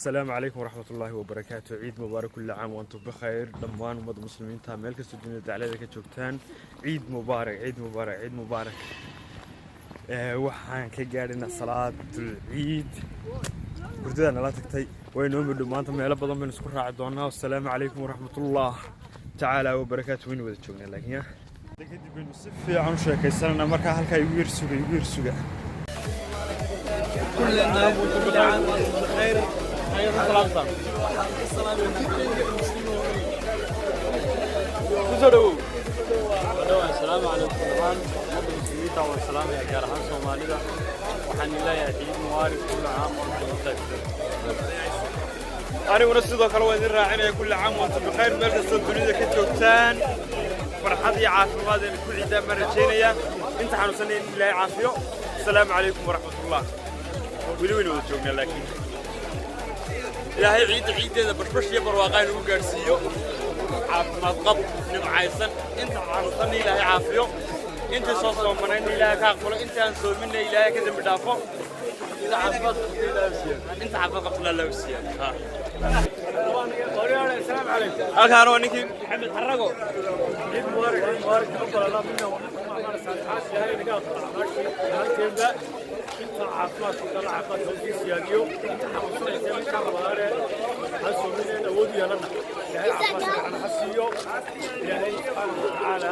Asalaamu calaykum waraxmatullaahi wabarakaatu. Ciid mubaarak, kulli caam wa antum bikhayr. Dhammaan ummadda muslimiinta meel kastoo dunida daclada ka joogtaan, ciid mubaarak, ciid mubaarak, ciid mubaarak. Waxaan ka gaadhaynaa salaatul ciid. Hurdadaa nala tagtay, way noo midhow. Maanta meelo badan baynu isku raaci doonaa. Wasalaamu calaykum waraxmatullah tacaala wabarakaatu. Waynu wada joognaa, laakiin ya kadib baynu si fiican u sheekaysananaa. Markaa halkaa igu yar suga, igu yar suga. كل عام وانتم بخير. Waxaan ka salaamaynaa Kusoo dhawow. Asalaamu calaykum. Dhammaan ummadda muslimiinta waan salaamaya, gaar ahaan Soomaalida. Waxaan leeyahay ciid mubaarak, kullu caam wa antum bikhayr. Aniguna sidoo kale waan idin raacinaya, kulli caam wa antum bikhayr. Meel kastoo dunida ka joogtaan, farxad iyo caafimaad aynu ku ciidaan baan rajaynayaa. Inta xanuunsanay in Ilaahay caafiyo. Asalaamu calaykum waraxmatullah. Weli waynu wada joognaa, laakiin Ilaahay ciidda ciiddeeda bashbash iyo barwaaqa inugu gaadhsiiyo, caafimaad qab nimcaysan. Inta xanuunsanna Ilaahay caafiyo, intii soo soomanayna Ilaahay ka aqbalo, inta aan soominna Ilaahay ka dembi dhaafo. Inta caafimaad qabta Ilaahay siiyo, inta caafimaad qabta Ilaahay siiyo. Halkaan waa ninkii Maxamed Xarago. عيد مبارك، عيد مبارك. تقبل الله منا ومنكم اعمال الصالحات. ilaahay naga aqbalo acmaashii halkeeda. Inta caafimaadku kala caafimaadka usii siyaadiyo, inta xanuunsanaysa inta rabadaane ha soomineen awood u yeelana, Ilaahay caafimaadka fiican ha siiyo. Ilaahay subxaanahu watacaala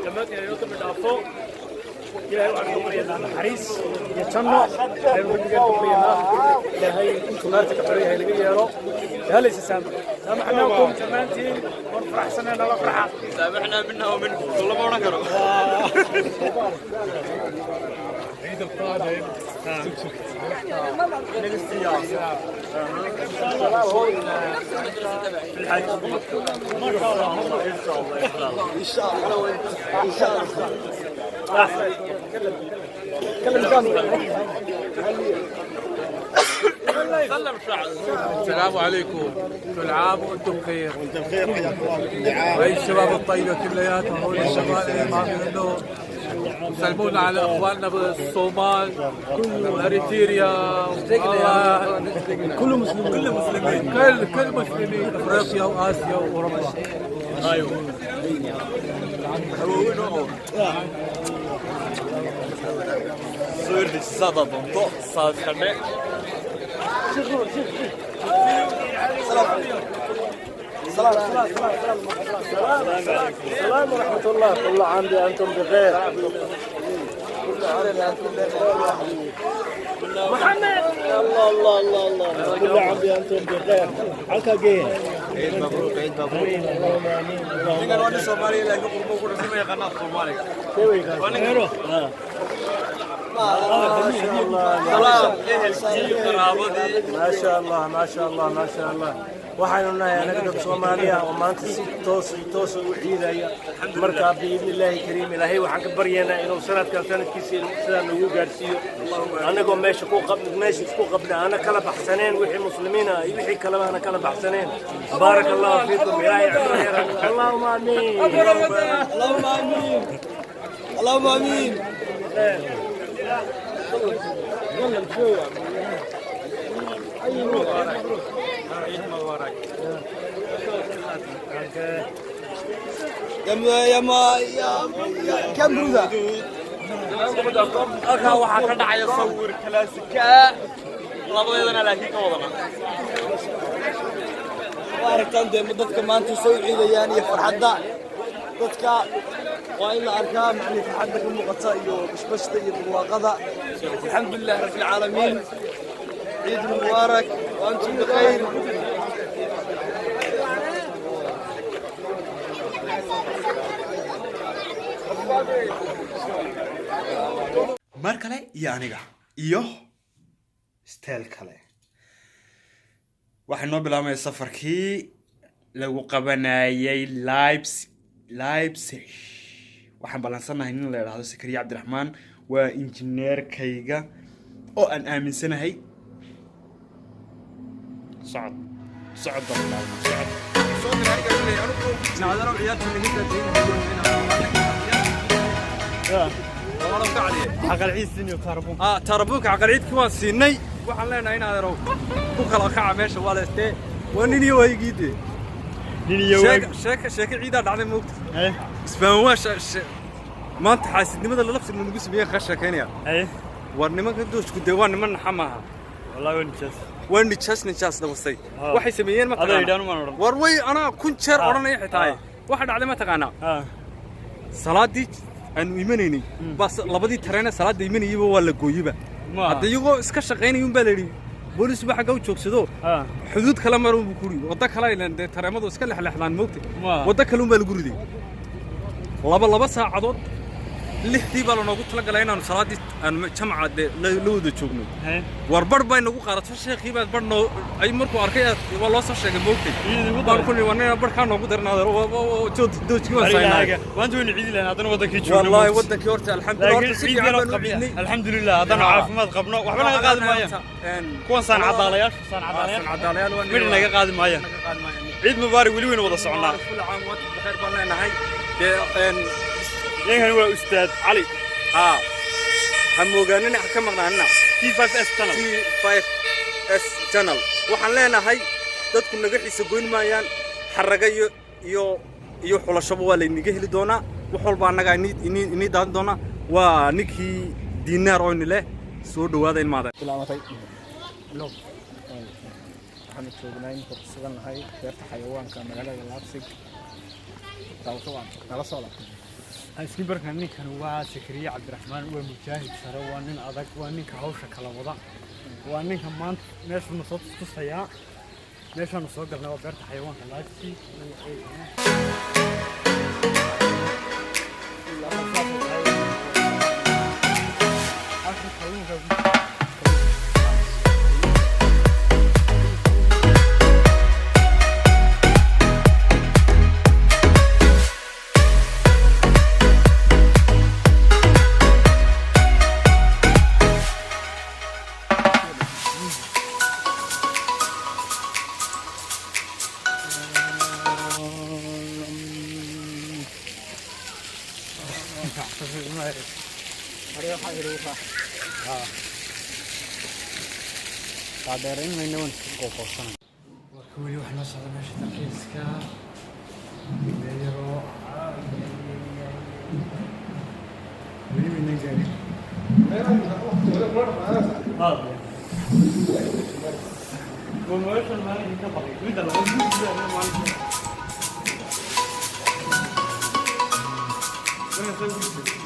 dhammaanteen inoo dambi dhaafo. Ilaahay waxaan ka baryaynaa naxariis iyo janno aynu rabbigeen ka baryaynaa. Ilaahay intuu naarta ka xoreeyahay laga yeelo. Halaysa saamax saamaxnaakum dhammaantiin. Waan faraxsanay, nala farxa. Saamaxnaa minna wa minkum, lama odhan karo. ان شاء الله، ان شاء الله. السلام عليكم، كل عام وانتم بخير. وانت بخير، حياك الله، كل عام. وهي الشباب الطيبه كلياتهم هول الشباب اللي ما في منه. سلمونا على اخواننا بالصومال واريتريا. كل مسلمين، كل مسلمين، كل مسلمين افريقيا واسيا واوروبا. ايوه. Soo hordejisa haddaad doonto saad xidhe. السلام ورحمة الله. كل عام وأنتم بخير. كل عام وأنتم بخير. محمد، الله الله الله الله. كل عام وأنتم بخير. halka geeya. Ciid mabruuq, ciid mabruuq. اللهم آمين. Ninkan waa nin Soomaaliya, laakiin qurbo ku dhashay, ma yaqaana af Soomaaliga. ما شاء الله. Salaam ehelkii, qaraabadii. ما شاء الله، ما شاء الله، ما شاء الله. Waxaynu nahay anaga dad Soomaaliya oo maanta si toos toos u ciidaya. Marka biidni illaahi kariim, Ilaahay waxaan ka baryaynaa inuu sanadkan sanadkiisa sidaa nagu gaarsiiyo, anagoo meesha ku qab meesha isku qabna, ana kala baxsaneen, wixii muslimiin ah iyo wixii kaleba ana kala baxsaneen. Baaraka allahu fiikum. Ilaahay cumri dheer. Allahuma amiin. اللهم امين، اللهم امين. يا يا ما يا كم بروده. Halkaa waxaa ka dhacaya sawir kalaasika, labadeedana laakiin ka wadana. Waa aragtaan dee dadka maanta soo ciidayaan iyo farxadda dadka waa in la arkaa, macnii farxadda ka muuqata iyo bashbashta iyo barwaaqada. Alxamdu lilah rabbi alcaalamiin. Ciid mubaarak wa antum bikhayr. Mar kale iyo aniga iyo steel kale waxay noo bilaabmaya safarkii lagu qabanayay Leipzig. Waxaan ballansanahay nin la idhaahdo Sakariya Cabdiraxmaan, waa injineerkayga oo aan aaminsanahay. Socod, socod baan bilaabnay, socod. Tarabuunka caqalciidkii waan siinay. Waxaan leenahay in adeerow ku kala kaca meesha, waa la istee, waa nin iyo waayigii dee. Nin iyo waag. Sheeka sheeka ciidaa dhacday, moogta. Isfaham waa maanta xaasidnimada lalabsi nagu sameeyey ka sheekaynaya. War nimanka doojku dee waa niman naxa maaha. Wallahi waa nijaas. Waa nijaas, nijaas dhawasay. Waxay sameeyeen ma Adaa taqaanaa? Yidhaan umaan odhan. War way anaa kun jeer odhanaya xitaa. Waxa dhacday ma taqaanaa? Salaadii aanu imanaynay baa labadii tareene salaada imanayayba waa la gooyeyba. Hadda iyagoo iska shaqaynaya un baa la yidhi boolis ba xagga u joogsado, xuduud kale mar unbu kuri, waddo kale ilan dee tareemadu iska lexlexdaan, moogta. Waddo kale un baa lagu riday laba saacadood. 6dii baa lanoogu talagalay inaanu salaaddii aanu jamca dee la wada joogno. War bar bay nagu qaadato, sheekhii baa bar noo ay markuu arkay waa loo soo sheegay, moogtay. Baan ku nihi waa nina barkaa noogu daran adeer, doojkii waan saynaa. Maanta waynu ciidi lahayn haddana wadankii joogno. Wallaahi wadankii horta alxamdulillah, horta si laakiin fiican ciid baan u ciidnay. Alxamdulilah haddana caafimaad qabno, waxba naga qaadi maayaan kuwan saan cadaalayaashu, saan cadaalayaashu Cadaalayaal waa midh naga qaadi maayaan. Ciid mubaarak, weli waynu wada soconnaa. Kulli caam wa antum bikhair baan leenahay dee. Ninkani waa Ustaad Cali. Haa, ha moogaanina, ha ka maqnaanina T5S channel. T5S channel. Waxaan leenahay dadku naga xiisa goyn maayaan, xaraga iyo xulashaba waa laynaga heli doonaa, wax walba annagaa inii daadin doonaa. Waa ninkii Diinaar oo ini leh soo dhowaada ilmaada. Bilaabatay. Waxaanu joognaa imika ku sugannahay beerta xayawaanka magaalada Leipzig. Daawasho waan nala socda. Isni barkan ninkan waa Sakariye Cabdiraxmaan, waa mujaahid sare, waa nin adag, waa ninka hawsha kala wada, waa ninka maanta meeshanu soo tustusayaa. Meeshaanu soo galnay waa beerta xayawaanka Leipzig. Halkan kalluunka ku Dhaadheerayn mayna, waan iska googoosana. Warka weli waxaa noo socda meesha dalxiiska, meel yaroo weli waynan gaarin. Waa meeshan maalinkii ka baqay midda labaad maalinka. Markaas ugu jirtay.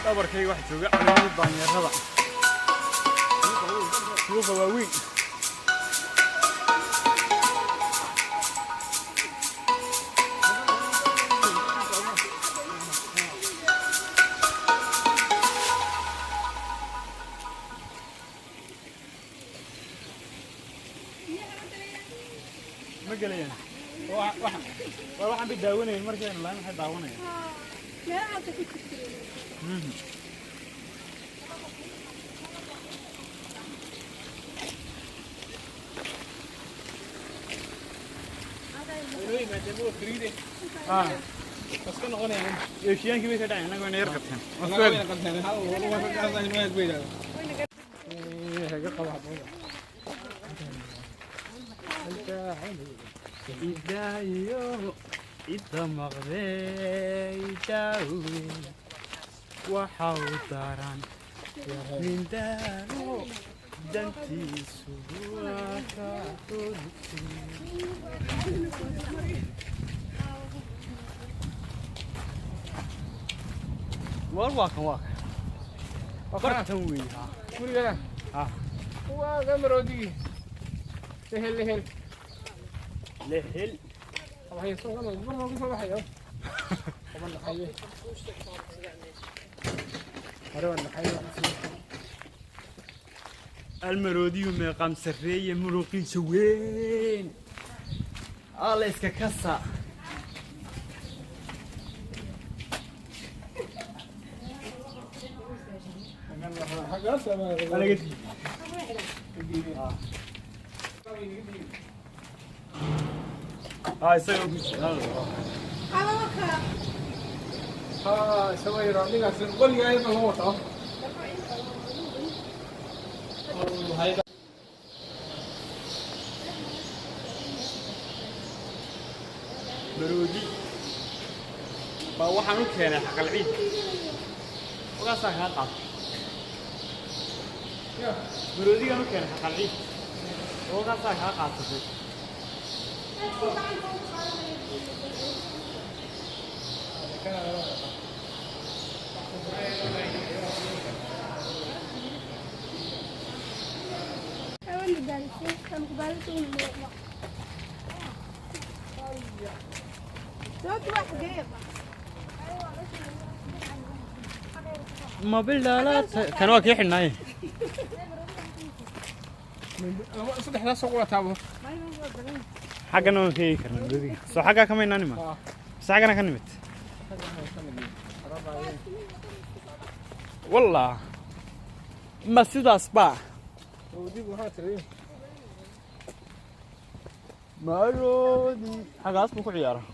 Dhabarkayga waxaa jooga culimadii daanyeerada, suuqa waaweyn. Ma gelayaan? Waxaan bay daawanayeen markaynu lahayn, waxay daawanayaan. Meelahaasa ku jirtay. Eeshiyaankii bay ka dhaceen, annaga wayna yar qabteen. Idaayo cidda maqley daawe waxa u daran nindaalo dantiisu waa ka xulsi. War waa kan, waa kan. Bartan weeye. Gurigana. Ah. Waa gamaroodigi. Lehel lehel. Lehel. Waxay soo gama gurma ku soo baxayo. Qaban dhaxaye. Hore waan dhaxaye. Almaroodiyu meeqaam sarreeye, muruqiisa weyn. Alla iska kasa. Xagaas ama Laga ah isaga ku jira. Ha, isagoo yar anigaas qoliga ay ma wato. Maroodi baa waxaan u keenay xaqal ciid. Wagaasaa kaa qaatay. Maroodigaan u keenay xaqal ciid. Wagaasaa kaa qaatatay. Kan waa kii xidhnaaye. Saddexdaas soo qulataabo. Xaggana waan ka eegi karnaa maroodiga. Soo xaggaa kama inaan iman. Mise xaggana ka nimid? Wallah, ma sidaas baa? Maroodigu waxaa tiri. Maroodi xaggaas buu ku ciyaaraa.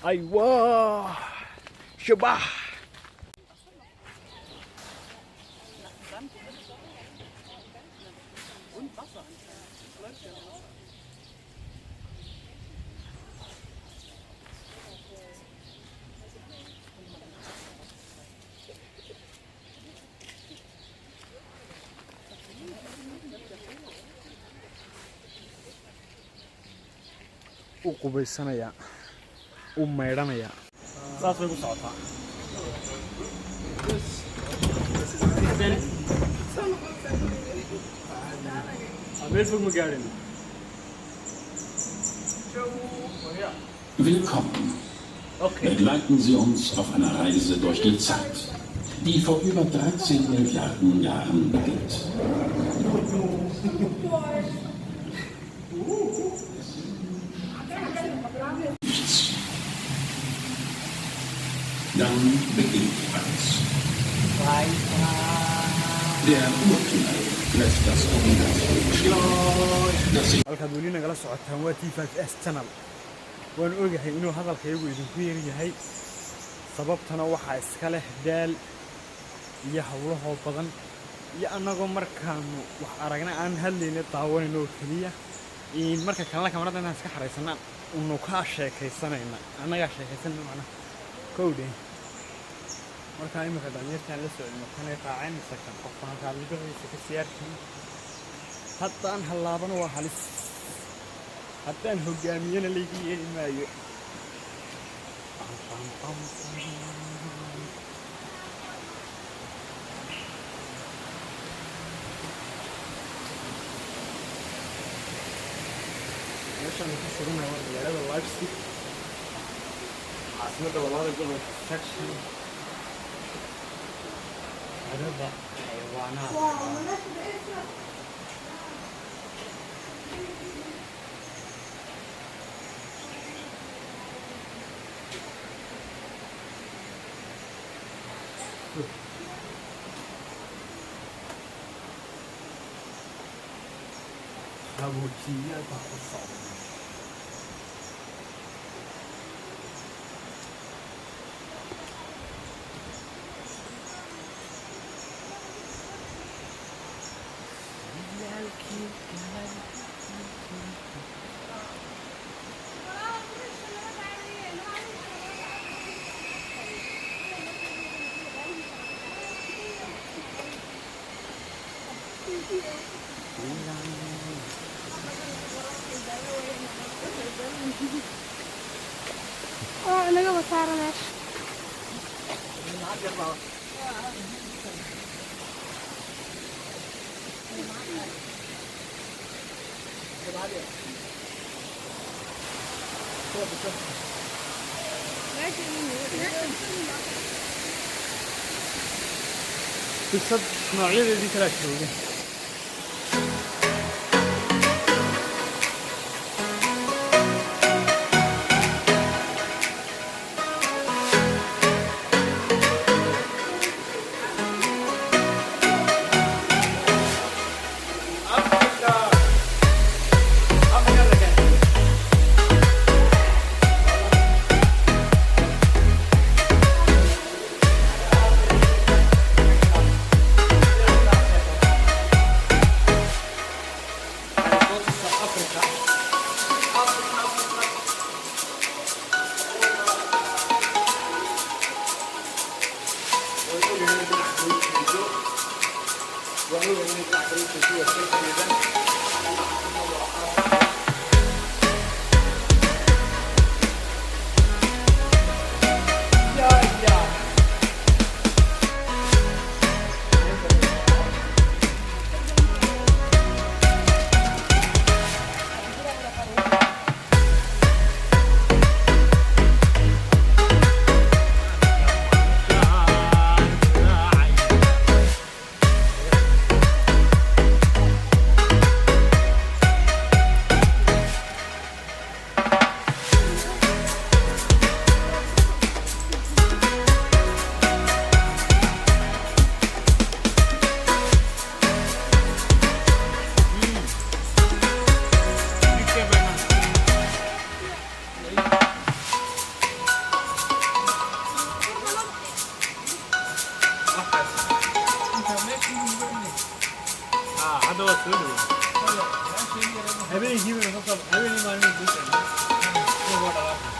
Aywa, shabah. U qubaysanayaa, u maydhanayaa, saas bay ku socotaa. Meel fog ma gaadhayno. Willkommen. Begleiten Sie uns auf einer Reise durch die Zeit, die vor über 13 Milliarden Jahren beginnt. Nichts. Dann beginnt alles. Der Urknall lässt das Universum entstehen, das sich Halkaad weli nagala socotaan waa T5S channel. Waan ogahay inuu hadalkayagu idinku yar yahay, sababtana waxaa iska leh daal iyo howlahoo badan iyo annagoo markaanu wax aragna aan hadlayna, daawanayno oo keliya. In marka kalena kamarada inaan iska xaraysanaa unu kaa sheekaysanayna, annagaa sheekaysanayna macnaha kowdhe. Markaa imika danyartaan la socdino kanay raaceen mise kan qofka halkaa libixiisa ka siyaarkin. Haddaan hallaabana waa halis, haddaan hogaamiyana layga yeeli maayo. Pam, pam, pam, pam. Meeshaan ku sugannahay waa magaalada Leipzig, caasimadda labaad ee gobolka Saxony, xerada xayawaanaadka. Qaboojiyaal baa ku socda. Oo naga wasaara meesha. Bisad noocyadeedii kalaa jooga. Hadda waa soo dhaweey. Habeenkii baynu ka soo, habeenkii maalin soo socnay. Waa dhaqaaqay.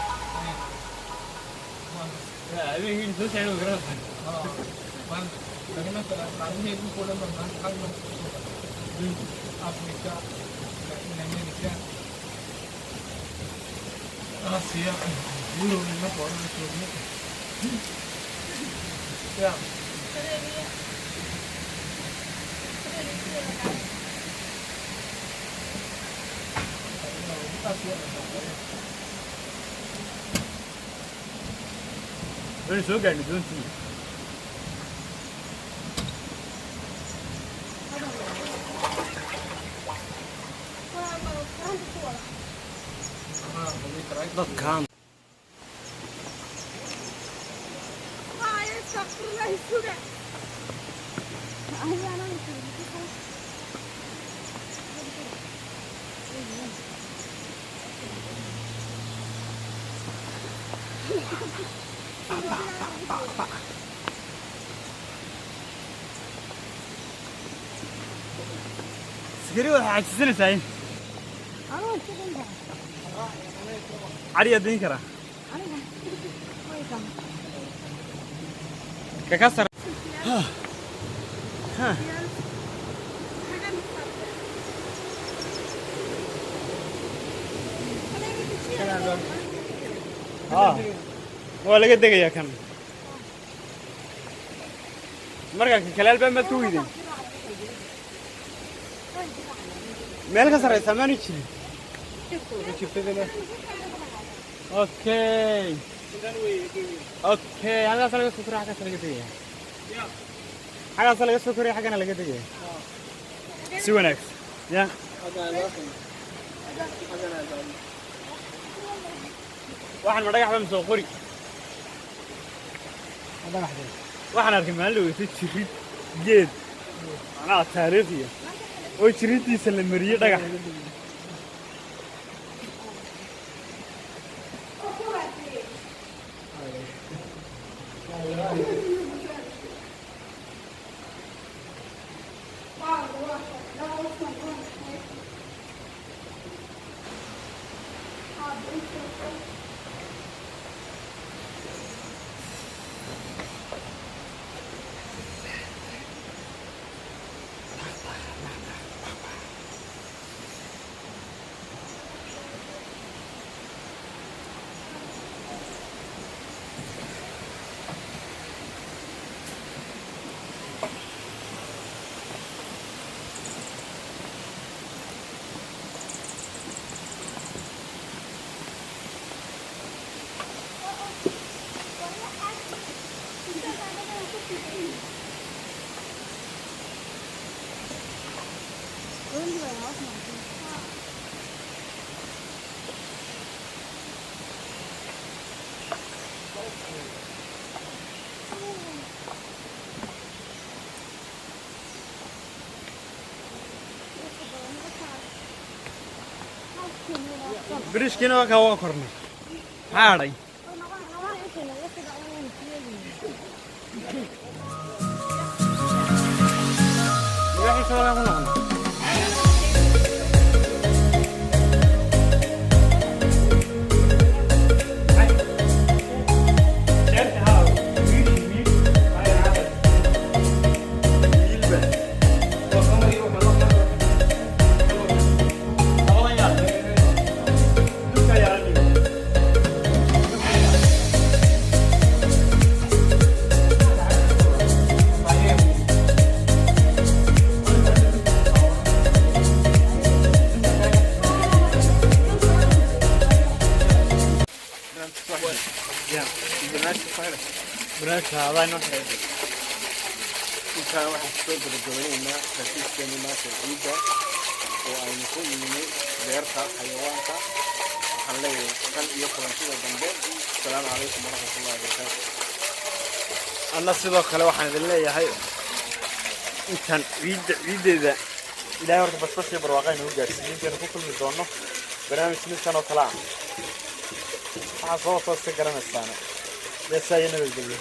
Habeenkii soo socnay waa garanaysaa. Africa, Latin America, Asia, Yurub marka hore la joognay. Ya. Waynu soo gaadhnay doontii. Dadkan Ay, astaghfirullah, suga. Ay, anaa Sigari waxaa xajisanaysaa in Anuu iska cariyaa dayn karaa. Aniga way kan. Kaka sar. Waa laga degayaa kan. Markaa ka kale albaab maad ku weydeen. Meel ka sarreysa maanu jirin. Okay. Okay, halkaas laga soo koray, xaggaas laga degaya. Xaggaas laga soo koray, xaggana laga degaya. Si wanaagsan. Ya. Waxaan ma dhagax baa soo qori. Waxaan arkay maalin dhaweytay jirid geed macnaha taariikhiya oo jiriddiisa la mariyey dhagax. Biriishkiina waa kaa, waa kornay. Maxaa hadhay? Libaaxiisa waa ku noqonay. Barnaamijka adaa inoo xiray. Intaa waxaan kusoo gabagabaynaynaa barnaamijkeeni maanta ciidda oo aynu ku iminay beerta xayawaanka. Waxaan leeyahay tan iyo kulantida dambe, asalaamu calaykum waraxmatullahi wabarakaatu. Anna sidoo kale waxaan idin leeyahay, intaan ciidda ciiddeeda Ilaahay horta basbas iyo barwaaqa inuu gaarsiiyo, intaynu ku kulmi doonno barnaamij midkan oo kale ah, waxaa soo wato iska garanaysaana. Deesaa iyo nabadgelyo.